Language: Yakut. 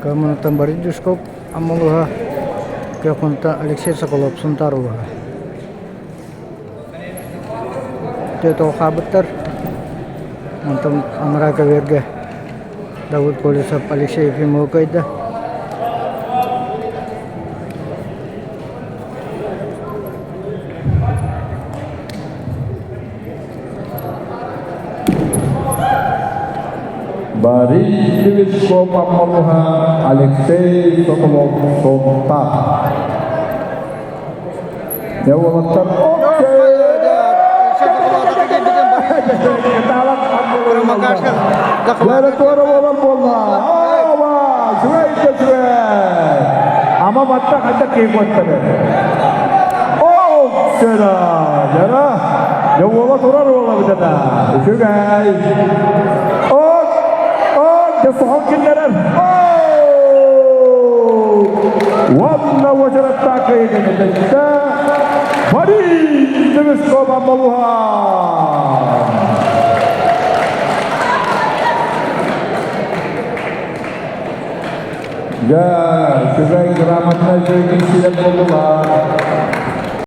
Кыаммыныттан Борис Дюшков Амма улууһа, Кыахмыныттан Алексей Соколов Сунтаар улууһа. Түөрт хаалбыттар. Онтон анараа көбүөргэ Давыд Колесов Алексей Ефимовы кыайда. Борис Кличко Аммалуха, Алексей Соколов Сунтаар. Дьэ уолаттар Туора буолан буолла. Үчүгэй да үчүгэй. Ама батта хайда киһи Оо, сера, жара. Дьэ уола турар уола бүтэтэ. Үчүгэй. От, от, дьэ соһон киллэрэр. Уонна уочараттаах кыайыыга Борис Демескова Малуха! Дьэ, үчүгэй грамотнай киирсиилэр буоллулар.